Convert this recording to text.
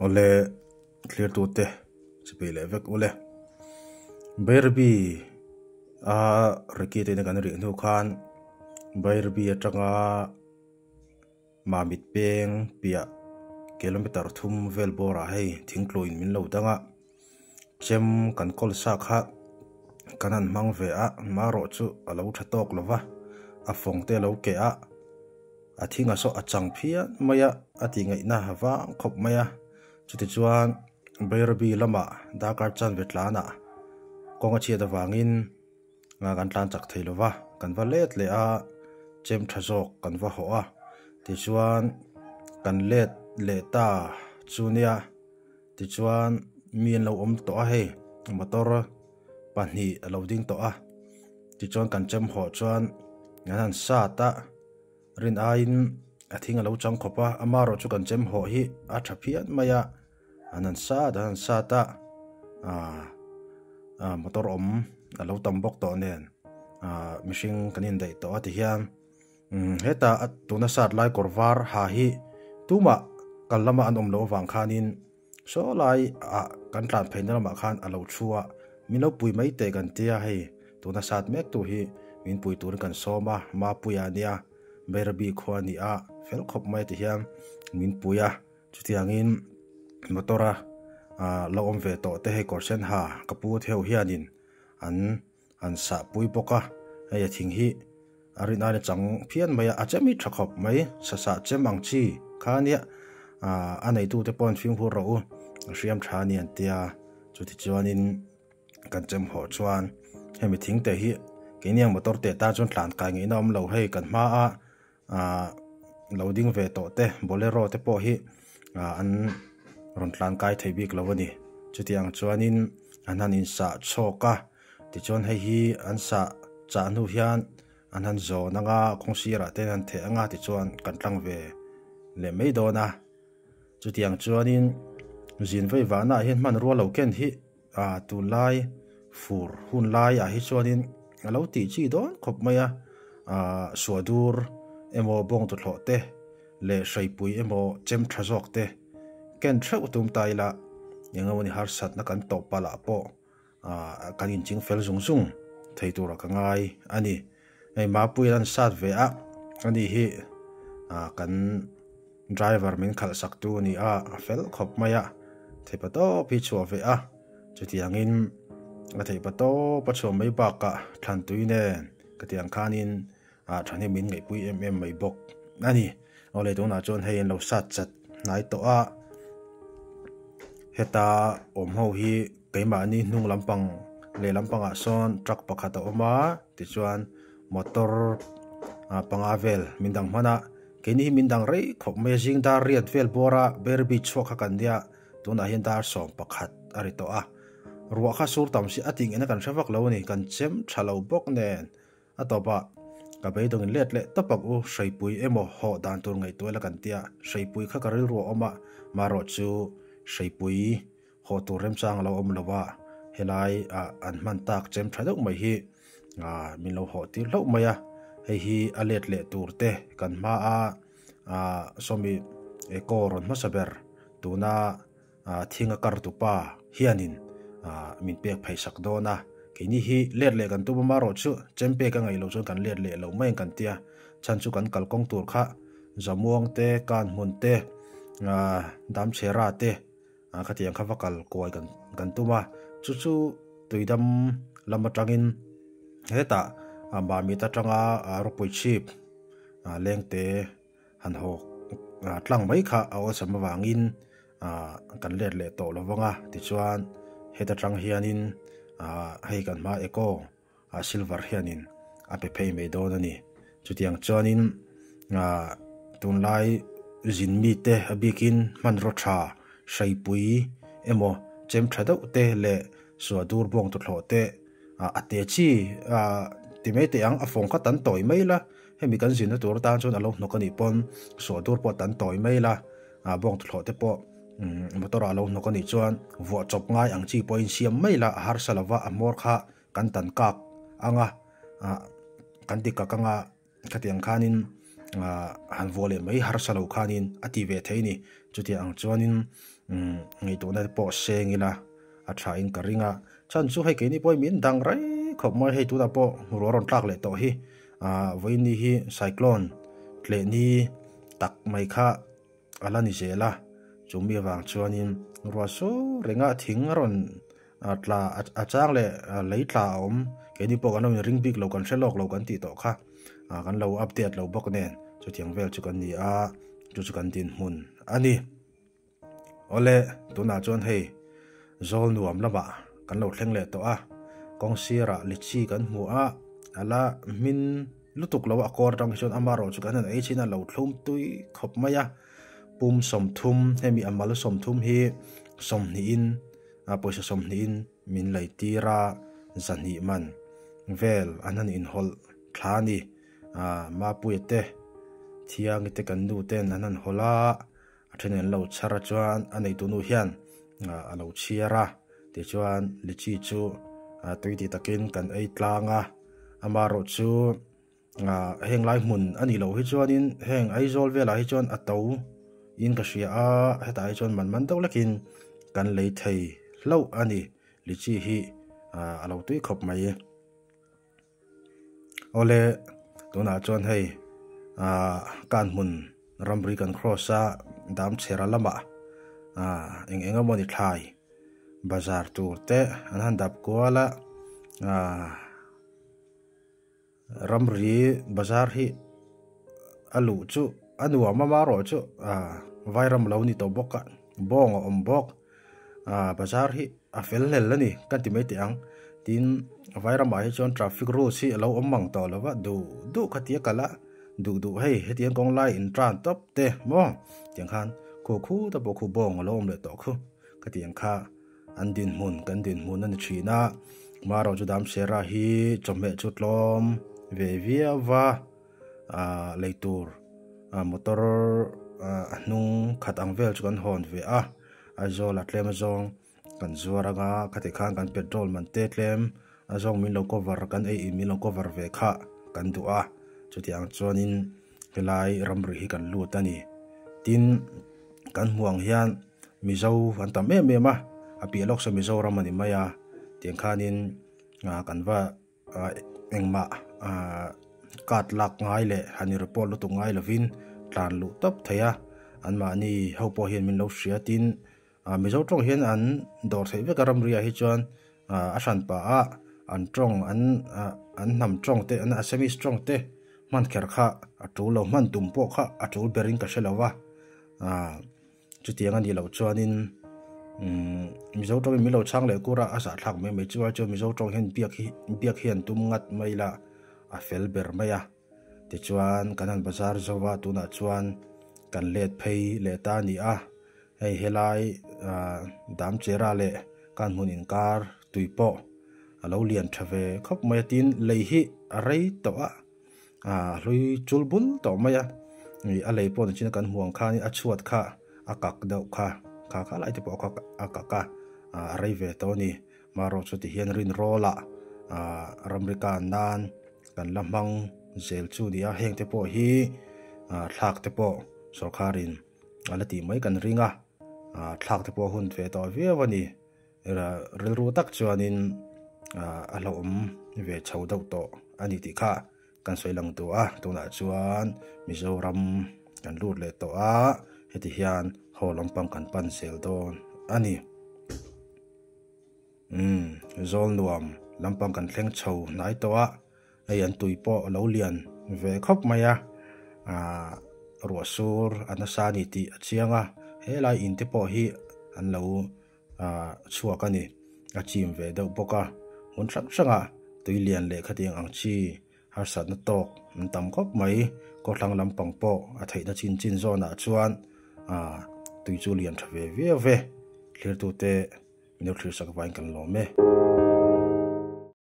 Awle thlirtute chipai leh vek ule. Bairabi a Ricky te ina kan rih hnu khan Bairabi atanga Mamit peng piah kilometer thum vel bawrah hei thingtluin min lo dang a, chem kan kawl sa kha kan han hmang ve a, marawh chu a lo tha tawk lo va, a fawng te a lo keh a, a thinga saw a chang phian mai a, a tih ngaihna vang khawp mai a, chutichuan Bairabi lamah darkar chanve tlanah kawng a chhiat avangin kan tlan chak thei lo va, kan va let leh a, chem tha zawk kan va hawh a, tichuan kan let leh ta chu nia, tichuan mi an lo awm tawh a hei motor pahnih a lo ding tawh a, tichuan kan chem hawh chuan an han sat a, rin aiin a thing a lo chang khawp a, amaherawh chu kan chem hawh hi a tha phian mai a. An han sat an han sat a, aaa aaa motor awm a lo tam bawk tawh nen aaa mihring kan indaih tawh a ti hian umm hetah a tuna sat lai kawr var ha hi tumah kal lama an awm loh avang khanin saw lai ah kan tlan phei na lamah khan a lo thu a, min lo pui mai teh kan tia hei tuna sat mek tu hi min pui turin kan sawm a, Mapuia nia Bairabi khua a ni a fel khawp mai ti hian min pui a. Chutiangin motor-a lo awm ve tawh te hei kawr sen ha ka pu theu hianin an han sah pui bawk a, hei a thing hi a rin aia chang phian mai a, a chem hi tha khawp mai sasah chem ang chi kha ania a neitute pawh an fimkhur rawh u a hriam tha a ni an tia chutichuanin kan chem haw chuan hemi thing te hi keini ang motor te tan chuan tlan kai ngaihna awm lo hei kan hmaa. Ahh lo ding ve tawh te bolero te pawh hi ah an rawn tlan kai thei bik lo a ni chutiang chuanin an han insah chhawk a tichuan hei hi an sah chah hnu hian an han zawn anga kawng sirah te an theh anga tichuan kan tlang ve leh mai dawn a chutiang chuanin zin vei vahna ah hian hmanrua lo ken hi ah tunlai fur hun lai ah hi chuanin a lo tih chi dawn khawp mai a ah suahdur emaw bawng tuthlawh te leh hreipui emaw chem tha zawk te ken theuh tum ta ila eng emaw ni harsatna kan tawp palh ah pawh ah kan inching fel zung zung thei tura ka ngai a ni hei Mapuia'n an sat ve a ani hi ah kan. Driver min khalh sak tu a ni a, a fel khawp mai a, theipa tawp hi chhuah ve a, chutiangin a theipa tawp a chhuah mai bakah thlan tui nen ka tih ang khanin ah thahnem min ngaihpui em em mai bawk a ni. Awle tunah chuan hei an lo sat chat hnai tawh a, heta awm ho hi keimahni hnung lampang leh lampangah sawn truck pakhat a awm a, tichuan motor ah panga vel min dang hman a. Keini hi min dang rei khawp mai a, zing dar riat vel bawra Berbi chhuak kha kan nia, tunah hian dar 11 a ri tawh a. Ruah kha sur tam si a tih ngei na kan hre vak lo a ni, kan chem tha lo bawk nen. A tawpah ka beidawngin let leh tawp ang u, hreipui emaw hawh dan tur ngaihtuah ila kan tia, hreipui kha ka rilru a awm a, marawh chu hreipui hawh tur remchang a lo awm lo a, helai ah an hman tak chem tha deuh mai hi ah min lo hawh tir hlauh mai a, hei hi a let leh tur te kan hma a ah sawmi eco rawn hmasa ber tuna ah thing a kar tupa hianin ah min pek phei sak dawn a, keini hi let leh kan tum a marawh chu chem pek a ngaih loh chuan kan let leh lo mai ang kan tia, chhan chu kan kalkawng tur kha Zamuang te, Kanhmun te, ah Damchhera te. Ah khatiang kha va kal kuai kan kan tum a, chu chu tuidam lam atangin hetah ah Mamit atanga ah rawpui chhip ah lengte han hawk ah tlang mai kha a awlsam avangin ah kan let leh tawh lo vang a, tichuan heta tang hianin ah hei kan hma eco ah silver hianin a pe phei mai dawn a ni. Chutiang chuanin ah tunlai zin mite a bikin hmanraw tha hreipui emaw chem tha deuh te leh suah dur bawng tuthlawh te ah a te chi ah ti mai teh ang a fawng kha tan tawi mai la hemi kan zinna tur atan chuan a lo hnawk a nih pawn suah dur pawh tan tawi mai la ah bawng tuthlawh te pawh motor ah a lo hnawk a nih chuan vuah chawp ngai ang chi pawhin siam mai la a harsa lova a hmawr kha kan tan kak anga ah kan ti kak anga khatiang khanin ah han vuah leh mai harsa lo khanin a ti ve thei a ni chutiang ang chuanin. Ngaihtuahna te pawh seng ila a tha in ka ring a, chhan chu hei keini pawhin min dang rei khawp mai hei tunah pawh ruah rawn tlak leh tawh hi ah vawiin hi cyclone tleh ni tak mai kha a la ni zel a, chumi avang chuanin ruah sur renga thing a rawn tla a chang leh lei tla a awm keini pawh kan lo inring bik lo kan hre lawk lo kan tih tawh kha ah kan lo update lo bawk nen chutiang vel chu kan ni a chu chu kan dinhmun a ni. Awle tunah chuan hei zawl nuam lamah kan lo thleng leh tawh a kawng sirah litchi kan hmu a a la hmin lutuk lo a kawr atang hi chuan amaherawh chu kan han ei chin a lo thlum tui khawp mai a pum 30 hemi a mal 30 hi sawmhnihin a pawisa sawmhnihin min lei tir a zahnih man vel an han inhawlh thla a ni ah Mapuia te Thiangi te kan nu ten an han hawlh a. A then an lo chhar a chuan a neitu nu hian a lo chhiar a tichuan litchi chu tui ti takin kan ei tlang a amaherawh chu heng lai hmun a nih loh hi chuanin heng Aizawl velah hi chuan a to in ka hria a hetah hi chuan man man deuh lekin kan lei thei hlauh a ni litchi hi a lo tui khawp mai. Awle tunah chuan hei ah kan hmun ramri kan cross a dam chhera lamah ah eng eng emawni thlai bazar tur te an han dap kual a ah ramri bazar hi a luh chu a nuam a marawh chu ah vairam lo ni tawh bawk a bawng a awm bawk ah bazar hi a fel hlel a ni ka ti mai teh ang tin vairamah hi chuan traffic rules hi a lo awm mang tawh lo va duh duh kha tia kal a duh duh hei hetiang kawng lai in tan tawp te maw tiang khan khu khu te pawh khu bawng a lo awm leh tawh khu ka ti ang kha an dinhmun kan dinhmun a ni thin a marawh chu Damsera hi chawhmeh chu tlawm ve viau va ah lei tur ah motor ah a hnung khat ang vel chu kan hawn ve a. Aizawl a tlem azawng kan zuar anga khati khan kan petrol man te tlem azawng min lo cover kan ei in min lo cover ve kha kan duh a chutiang chuanin helai ramri hi kan lut a ni tin kan hmuh ang hian Mizo an tam em em a a piah lawk saw Mizoram a ni mai a tiang khanin kan va engmah card lak ngai leh han in report lutuk ngai lovin tlan luh tawp thei a anmahni ho pawh hian min lo hria tin Mizo tawng hian an dawr theih vek a ramri ah hi chuan a hran pah a an tawng an an hnam tawng te an Assamese tawng te hman kher kha a tul lo hman tum pawh kha a tul berin ka hre lo va. Chutiang a nih loh chuanin umm Mizo tawngin min lo chhang leh kur a, a zahthlak mai mai chu ai chuan Mizo tawng hian biak hi biak hi an tum ngat mai la a fel ber mai a. Tichuan kan han bazar zo a tunah chuan kan let phei leh ta a ni a, hei helai ah Damchera leh Kanhmun inkar tui pawh a lo lian tha ve khawp mai a tin lei hi a rei tawh a. A hlui chul bul tawh mai a, ih a lei pawh ni chin a kan hmuh ang khan a chhuat kha a kak deuh kha, kha kha lai te pawh kha a kak a, a rei ve tawh a ni. Marawh chu tihian rinrawl ah ramri kan nan kan la hmang zel chu a ni a, heng te pawh hi thlak te pawh sorkar in a la tih mai kan ring a, thlak te pawh a hun ve tawh viau a ni. Rilru tak chuanin a hlauhawm ve chho deuh tawh a ni tih kha kan sawi lang duh a, tunah chuan Mizoram kan lut leh tawh a, heti hian haw lampang kan pan zel dawn a ni. Umm zawl nuam lampang kan thleng chho hnai tawh a, hei an tui pawh a lo lian ve khawp mai a, ah ruah sur a nasa a ni tih a chiang a, helai in te pawh hi an lo. ah chhuak a ni a chim ve deuh bawk a hmun hrang hrangah tui lian leh khatiang ang chi harsatna tawk an tam khawp mai kawthlang lampang pawh a theihna chin chin zawnah chuan ah tui chu lian tha ve viau ve thlir tute min lo thlir sak vain kan lawm e.